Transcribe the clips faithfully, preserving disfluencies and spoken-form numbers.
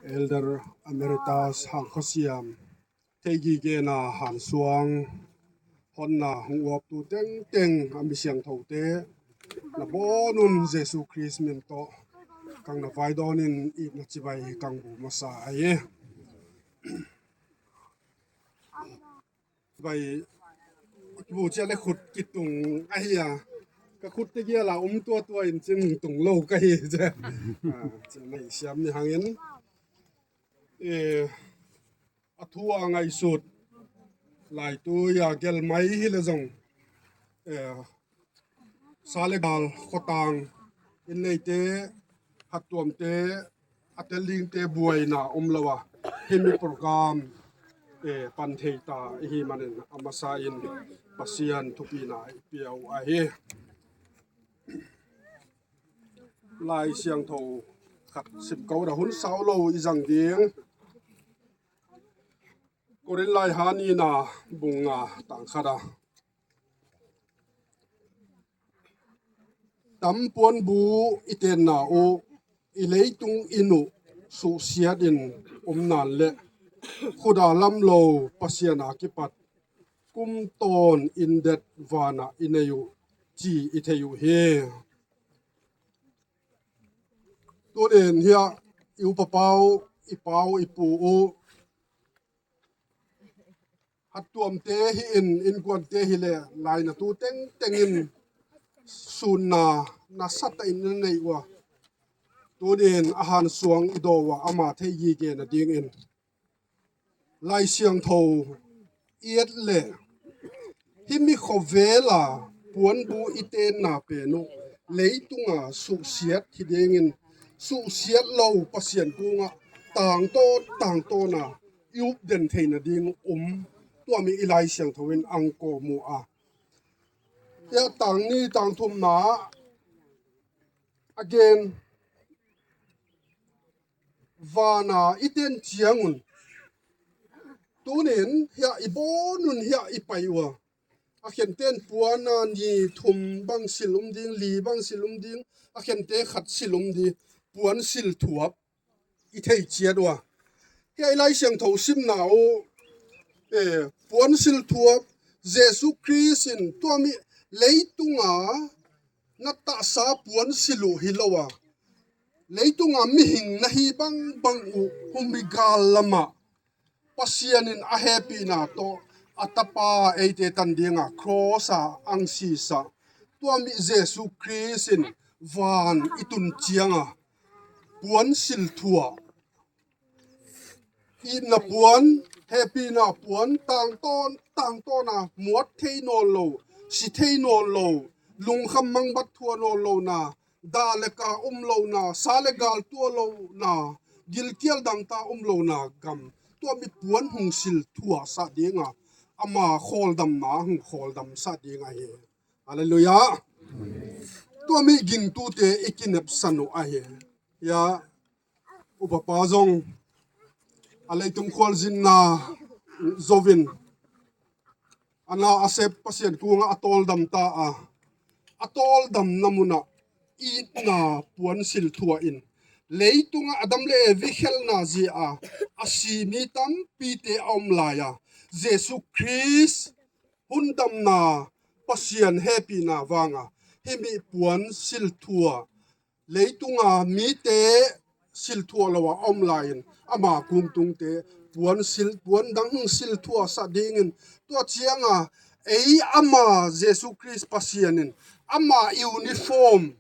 Elder Emeritus Hangkhosiam, theigigena hansuang honna hong uaptu tengteng a mi siangthoute, na bawn un Jesu Khrist min tawh kang na vaidawn in itna chibai kang bu masa ahi. Bai, bu chia le khut kitung ahi a. Ka khut te gial a um tuatuain chin tung lou ka hi chia. Ah, chin mai siam ni hangin. Eh, a thu a ngaihsut. Lai tu a gel mai hi le zong. Eh, sa le gal khotang. Inn neite, hattuamte, a tel dingte buaina om lou a, himi program, eh, pan thei ta i hi manin a masa in Pasian thupina i pia uh ahi. Lai siangthou khat sim kou a, hun sau lou i zang ding. Korin laibu nihna bung nga tang khat a. Tam puanbu i tenna uh, i leitung inn uh suhsiat in om nan le, khuda lamlou Pasian a kipat kum tawn indet vana i nei uh chi i thei uh hi. Tunin hiai i upa pau, i pau, i pu uh, hattuamte hi in, innkuante hi le, laina tu tengteng in sunna nasatah in na nei ua. Tunin a hansuang i dawn ua, ama theigigena dingin. Lai siangthou i et le, himi khovela puanbu i tenna pen uh leitunga suhsiat hi dingin, suhsiat lou Pasian kungah tangtawn, tangtawna i up den theihna ding um, tua mi i Lai Siangthou in a hong kawm ua. Hiai tang ni tang thumna, again, vana i ten chiang un. Tunin hiai i bawn un hiai i pai ua. A khente'n puan a ni thum bang sil um ding, li bang sil um ding, a khente khat sil um ding, puan sil thuap i thei chiat ua. Hiai Lai Siangthou simna uh, eh, puan sil thuap, Jesu Khrist in tua mi leitunga na tahsa puan sil uh hilou a, leitunga mihing na hi bangbang uh, himi gal lama Pasian in a hehpihna toh a tapa eite tan dinga cross a hong sisa, tua mi Jesu Khrist in van i tun chianga puan sil thuap, itna puan, hehpihna puan, tangtawn, tangtawna muat thei nawnlou, si thei nawnlou, lungkham mangbat thuah nawnlouna, dah le ka umlouna, sa le gal tuahlouna, gilkial dangtak umlouna gam, tua mi puan hong sil thuah sak dinga, ama khawldamna hong khawldam sak ding ahi. Halleluiah. Tua mi gingtute i kinepsan uh ahi. Hiai upa pa zong a leitung khualzinna zouvin, a na a sep Pasian kungah a tawldam ta a, a tawldamna munah itna puan sil thuah in, leitunga Adam le Evi khelhna ziaka a si mi tampite a om laia, Jesu Khrist hun damna, Pasian hehpihna vanga himi puan sil thuah, leitunga mite sil thuah loua om laiin, ama kungtungte puan sil, puan dang sil thuah sak dingin, tua chianga ei ama Jesu Khrist Pasian in ama uniform,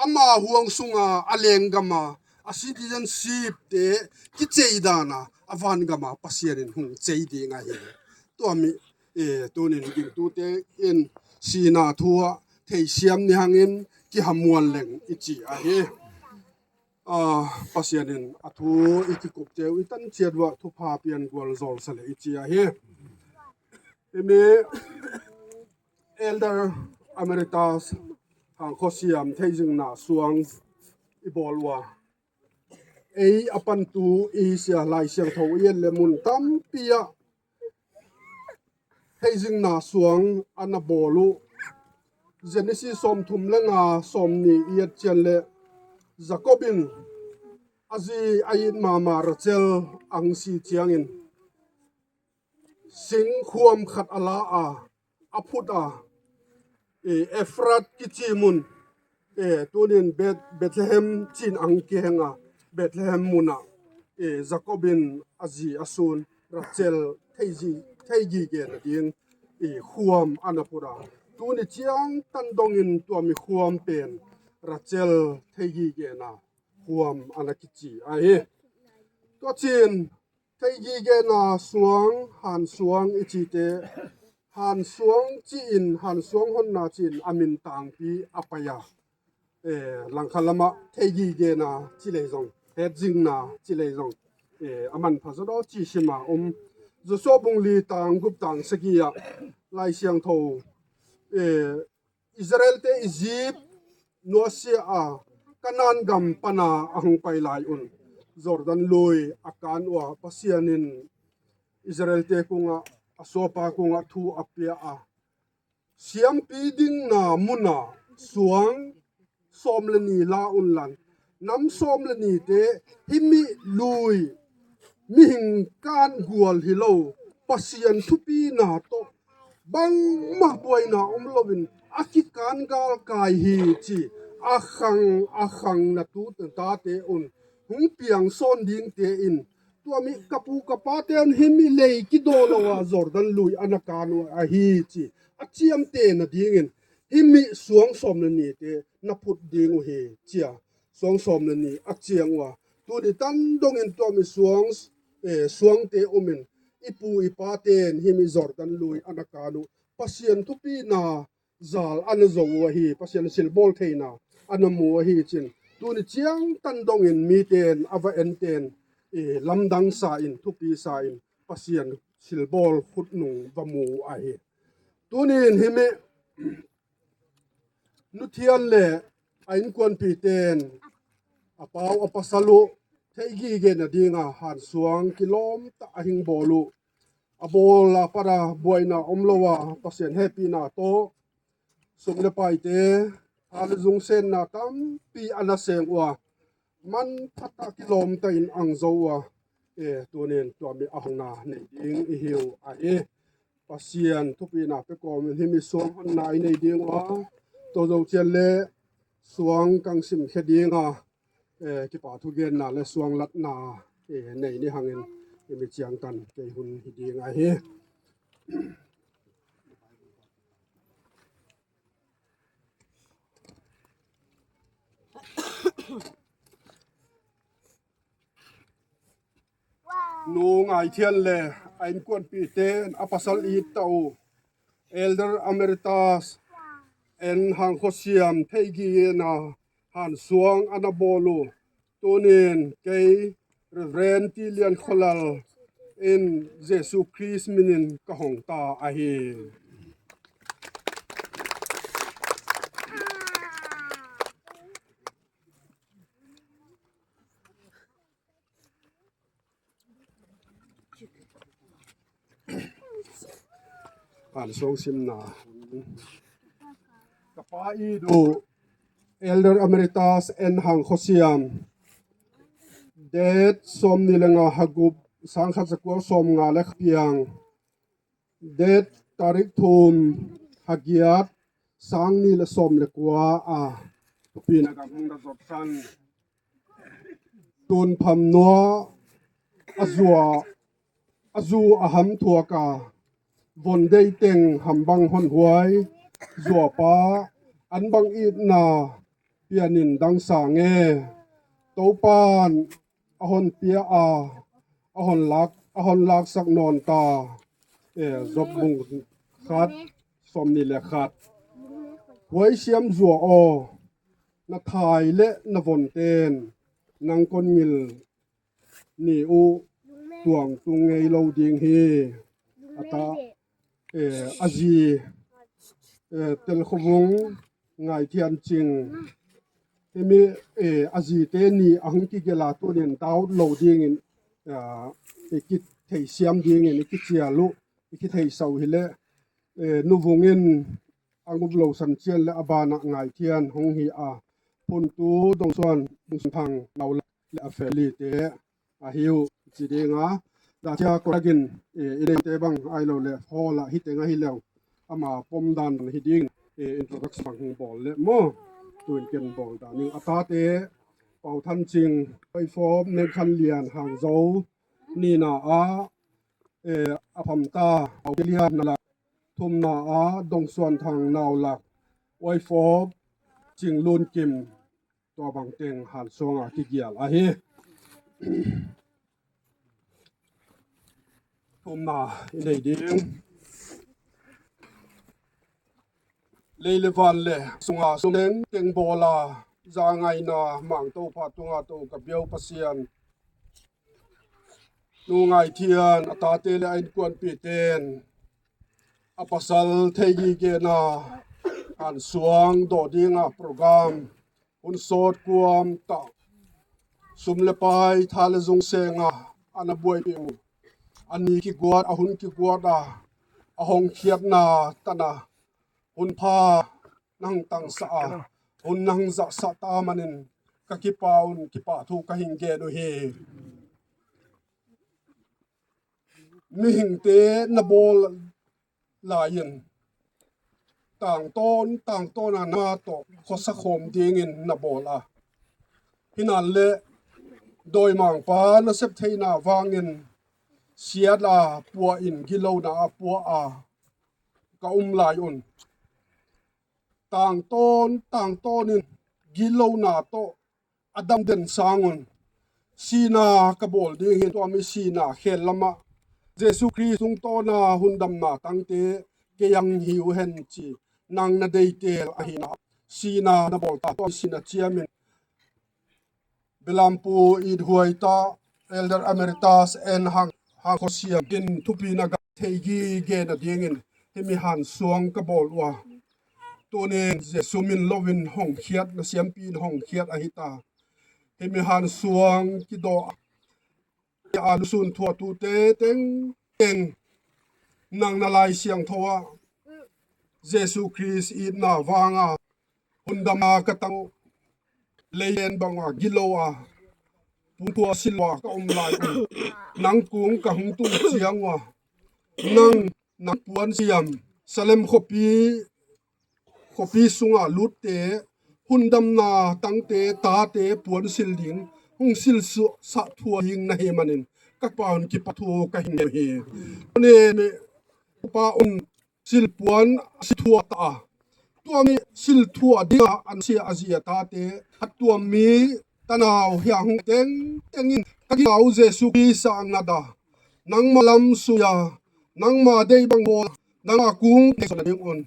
ama huang sunga a lenggama a citizenship te kichei dana a vangama Pasian in hong chei ding ahi. Tua mi, eh, tunin gingtute in sihna thu a theisiam ni hangin kihamuan leng i chi ahi. Ah, Pasian in a thu i kikupte uh i tan chiat uah thupha pian gualzawl sa leh i chi ahi. Himi Elder Emeritus Hangkhosiam theizingna suang i bawl ua. Ei a pantu i sia Laisiangthou i et leh mun tampi ah theizingna suang ana bawl uh. Genesis sawmthum leh nga sawmnih i et chiang leh Jakob in a zi a it mahmah Rachel a hong si chiangin sing khuam khat a la a, a phut a, e, Ephrath kichi mun, e, tunin Beth-, Bethlehem chi'n a hong kiheng a, Bethlehem mun ah, e, Jakob in a zi a sun Rachel thei zi, theigigena ding, e, khuam ana phut a. Tuni chiang tan dongin tua mi khuam pen Rachel theigigena khuam ana kichi ahi. Tua chiin theigigena suang, hansuang i chihte, hansuang chi in, hansuang honna chi in a min tangpi a pai a. E, Langkhat lam ah theigigena chi leh zong, hetzingna chi leh zong, e, a manpha zaw daw chi sim a om. Joshua bung li tang guk tang sagih ah Laisiangthou, e, Israelte Egypt nuaisiah a Kanan gam pan a hong pai lai un Jordan lui a kan ua, Pasian in Israelte kung ah, a suapa kung ah thu a pia a, siampi dingna mun ah suang sawm leh nih la unla, nam sawm leh nihte, himi lui mihing kan gual hilou, Pasian thupina toh bangmah buaina omlou in a kikan galkai hi chi, a khang, a khang na tute tate un, hong piang sawn dingte in, tua mi ka pu ka pate un himi lei kidoh lou a Jordan lui ana kan uh ahi chi a chiamtehna dingin, himi suang sawm leh nihte na phut ding uhi chi a, suang sawm leh nih a chiang ua. Tuni tan dongin tua mi suang, e, suangte om in, i pu i pate'n himi Jordan lui ana kan uh, Pasian thupina zal ana zou uh ahi, Pasian silbawl theihna ana mu uh ahi chi'n, tuni chiang tan dongin mite'n, a va ente'n, e, lamdang sa in, thupi sa in, Pasian silbawl khut nung va mu uh ahi. Tunin himi nuthian leh a inkuanpite'n a pau a pasal uh theigigena dinga hansuang kilawm tak a hing bawl uh, a bawl a pat a buaina omlou a, Pasian hehpihna toh sum leh paite, a leh zung senna tampi ana seng ua, manpha tak kilawm tak in a hong zou ua. E, tunin tua mi a honna nei ding i hi uh ahi. Pasian thupina pe kawmin himi suang honna i nei ding ua. Tua zoh chiang leh suang ka hong sim khe ding a, e, kipahthugenna leh suang latna, e, nei ni hangin, e, mi chiang tan kei hun hi ding ahi. Nu Ngaithian leh a inkuanpite'n a pasal it ta uh, Elder Emeritus N Hangkhosiam theigigena hansuang ana bawl uh. Tunin kei Reverend T Lian Kholal in Jesu Khrist minin ka hong ta ahi. Hansuang simna. Ka pa it uh Elder Emeritus N Hangkhosiam, date sawmnih leh nga ha gup, sangkhat zakua sawmnga leh khat piang, date tarik thum ha giat, sangnih leh sawm leh kua a, thupina gam hong na zot san. Tun Phamnua a zu a, a zu a ham thuak a, von dei teng ham bang hon huai, zuapa an bang itna pianin dang sa nge. Toupan a hon pia a, a hon lak, a hon laksak nawn ta. E, Job bung khat, sawmnih leh khat. Huai siam zuau aw, na thai leh na vonte'n nang kon ngil ni uh tuang tung ngeilou ding hi. A ta, e, a zi eh, Telkhovung Ngaithianching, himi, eh, a zite nih a hong kigelh a, tunin doubt lou dingin, ah, i kitheisiam dingin i kichial uh, i kitheisau hileh, eh, Nuvung in Anguplou Sanchian leh a banah Ngaithian hong hi a, Phuntu Dongsuan, Dongsuan Thang Naulak leh a family te ahi uh chi ding a. Dah chia ko lagin, eh, i neite bang ahilou leh hall ah hi teng ahi leh ama pom dan hi ding, eh, introduction bang hong bawl leh maw. Tuin ken bawl dan ning. A tate, Pauthanching Huaifawp, Nengkhanlian Hangzo, nihna ah, eh, a phamta Paukilian Naulak, thumna ah Dongsuan Thang Naulak, Huaifawp Chinglunkim, tua bang teng Hansuang a kigelh ahi. Thumna i nei ding. Lei leh van leh sunga sum tengteng bawl a, zangaihna mang Toupa tunga tou ka biau Pasian, Nu Ngaithian, a tate leh a inkuanpite'n a pasal theigigena Hansuang doh dinga program hun sawt kuam tak, sum leh pai, tha leh zung senga ana buaipih uh. A ni kiguat, a hun kiguat a, a hongkhiatna tan a, hun pha nang tangsah a, hun nang zahsah ta manin ka kipak un, kipahthu ka hon gen uhi. Mihingte na bawl laiin tangtawn, tangtawn a na toh khosa khawm dingin na bawl a. Himahleh dawimangpa nasep theihna vangin siat a pua in, gilouna a pua a ka um lai un, tangtawn, tangtawn in gilouna toh a dam den sang un, sihna ka bawl ding hi. Tua mi sihna khel lamah Jesu Khrist tungtawna hundamna tangte kei hong hi uhen chi nang na deihtel ahihna, sihna na bawl ta. Tua mi sihna chiamin Belampu Ithuaita, Elder Emeritus N Hang, Hangkhosiam in thupina ka theigigena dingin himi Hansuang ka bawl ua. Tunin Jesu min louin hongkhiat, na siampi in hongkhiat ahi ta. Himi Hansuang kidoh a, a lusun thuahtute tengteng nang na Laisiangthou ah Jesu Khrist itna vanga hundamna ka tang uh, leilen banga gilou a, pumkhua silh ua ka um lai un, nang kung ka hong tung chiang ua, nang, nang puansilh hiam, Salem khopi, khopi sunga lutte, hundamna tangte, tate puansilh ding hong silh su-, sah thuah ding na hi manin ka Pa un kipahthu ka hon gen hi. Tunin Pa un silhpuan silh thuah ta a, tua mi silh thuah dinga an sia a zi a tate, a tuam mi tanau hiai hong tengteng in ka gingta uh Jesu Khrist a ngat a, nangma lam sui a, nangma deih bang bawl a, nangma kung nei sawm na ding un,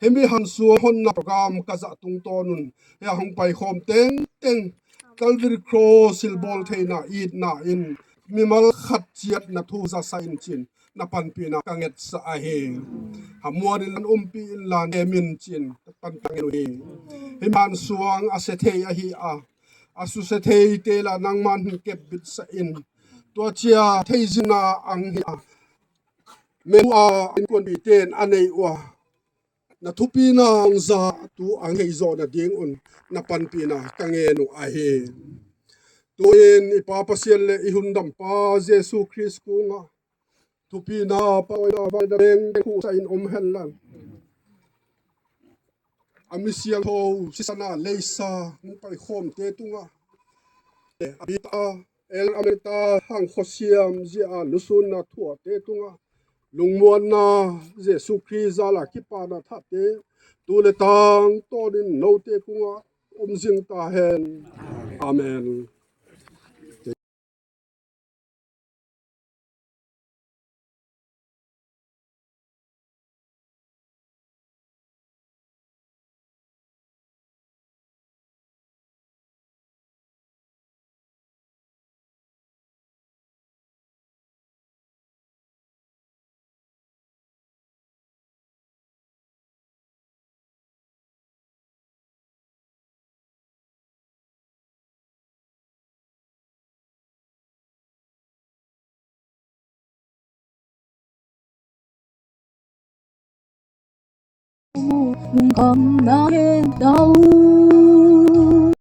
himi Hansuang honna program ka zah tungtawn un, hiai hong paikhawm tengteng Calvary Cross silhbawl theihna itna in mimal khat chiatna thu zahsa in chin na panpihna ka ngetsah ahi. Hamuan in lan umpih in lan em in chin na panpihna ka ngen uhi. Himi Hansuang a se thei ahi a, a suse theite lah nangman hon kepbit sah in, tua chia theizingna hong hi a, menu a inkuanpite'n a neih ua, na thupina hong zahtu a ngei zohna ding un na panpihna ka ngen uh ahi. Tuin i Pa Pasian leh i hundampa Jesu Khrist kung a thupina, pawina, vaihawmna bengkhuh sa in om hen la. A mi siangthou sisan a leisa hong paikhawmte tunga, a bita, Elder Emeritus Hangkhosiam zia lusunna thuahte tunga, lungmuanna, Jesu Khrist zal a kipahna thahte tu leh tangtawn in noute kung a om zing ta hen. Amen. Lungkhamna gen ta uh.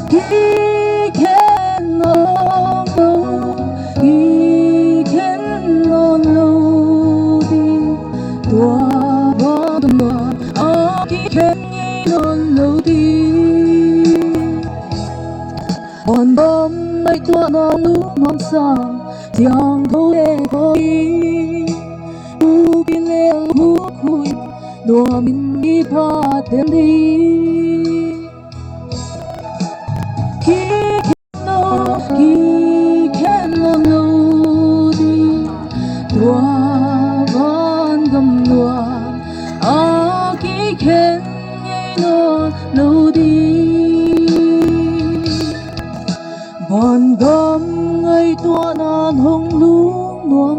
Kikhen nawn lou, kikhen nawn lou ding. Tua bang tua, a kikhen ngei nawn lou ding. Hon bang mai tua nawn lou mang sang, siangthou leh koi. Uk leh uk hui, nuam in i phat den ding. Kikhen nawn, kikhen nawn lou ding. Tua van gam nuam, a kikhen ngei nawn lou ding. Van gam ngaihtuahna hong lungnuam.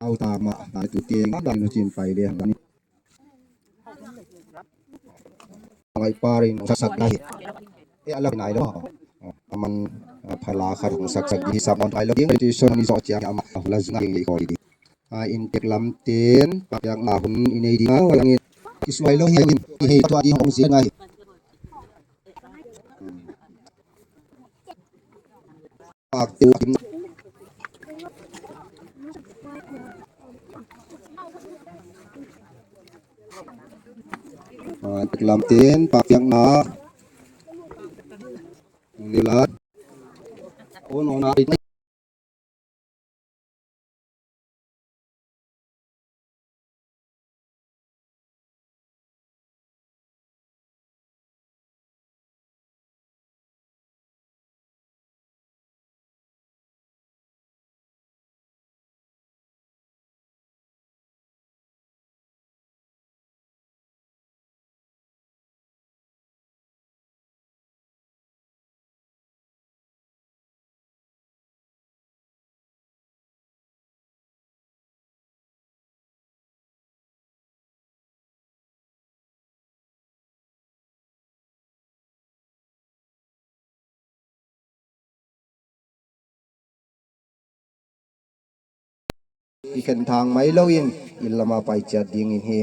Au ta mah, na tu tiang, dan nu chin pai le, dan. Ngai parin sak sak lai. E, a la nai lou. Aman, a, phala khat hong sak sak di hisap nawn tai lou ding, petition ni zoh chiang ama, a, la zung ding i ko di. A, in tek lam ten, pakpiakna hun i nei ding a, wang in, kisuai lou hi in, i hei tua di hong zia ngai. Pak tu. A, tek lam ten, pakpiakna. Ni la. Oh, no, na. I khen thang mai lou in, i lam a pai chiat ding in hi,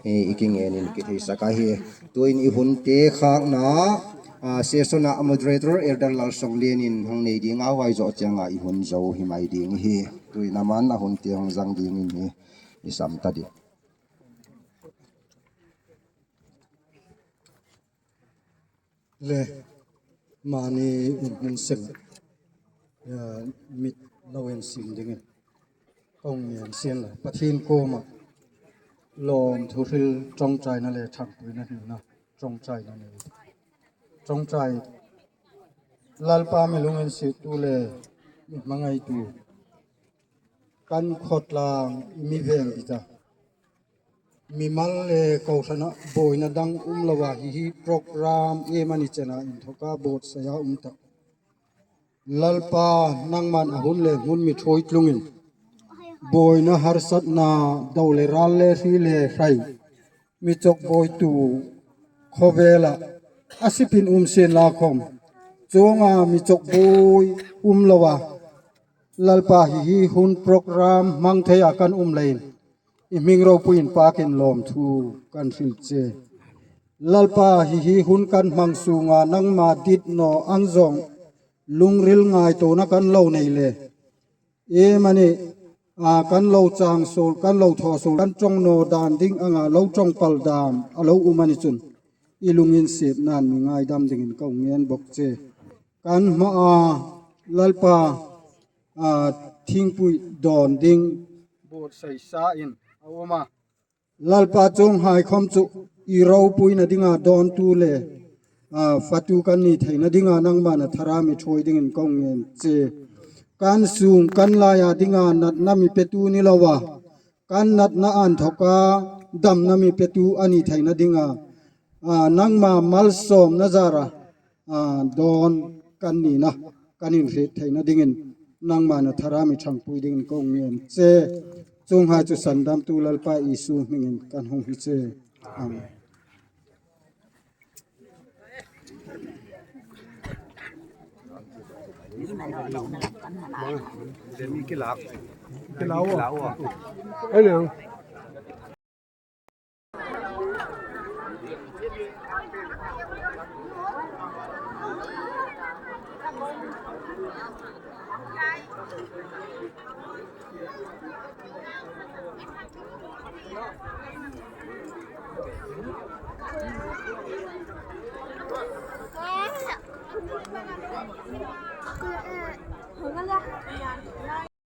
i, i kingen in kitheisak ahi. Tuin i hun te khakna, a, session a moderator Elder Lalsonglian in hong nei ding a, huai zoh chiang a i hun zou hi mai ding hi. Tuin aman a hun te hong zang ding in hi, i sam ta di. Le, mani um hun sel, ya, mit lou en sin ding in. Kong ngen sin la, Pathian koma lawmthu hril ṭawngṭaina le thangpuina hril na, ṭawngṭaina le. Ṭawngṭai, Lalpa mi lungin situ le, mi hmangaitu. Kan khotlang mi veng i ta. Mimal le kohran a buaina dang um lou a hihi program e mani chena in thoka buatsaih a um ta. Lalpa nangman a hun le hun mi thuai tlungin. Buaina harsatna do le ral le hri le hrai. Mi chok buaitu khovel a. A sipin um sin la khom. Chuong a mi chok buai um lou a. Lalpa hihi hun program hmang thei a kan um leiin. I hming ropui in pakin lawmthu kan hril che. Lalpa hihi hun kan hmang sunga nangma dit naw ang zong. Lungril ngaituana kan lo nei le. E mani, a, kan lo chang sul, kan lo thaw sul, kan ṭong naw dan ding anga lo ṭong pal dan, a lo um a ni chun. I lungin siatna'n mi ngaidam dingin ka ngen bok che. Kan hma a, Lalpa, a, thingpui dawn ding. Buatsaih sa in, a um a. Lalpa chuong hai khom chu i ropuina dinga dawntu le, a, fatu kan ni theina dinga nangman a thara mi thuai dingin kong ngen che. Kan sung kan laia dinga natna mi petu ni lou a. Kan natna anthoka damna mi petu a ni theina dinga. A, nangma malsawmna zara, a, dawn kan nina, kan inhriet theina dingin. nangmah na tharam i thangpui dingin kong ngen che. Chuonghai chu sandamtu Lalpa Jesu hmingin kan hong hi che. Amen.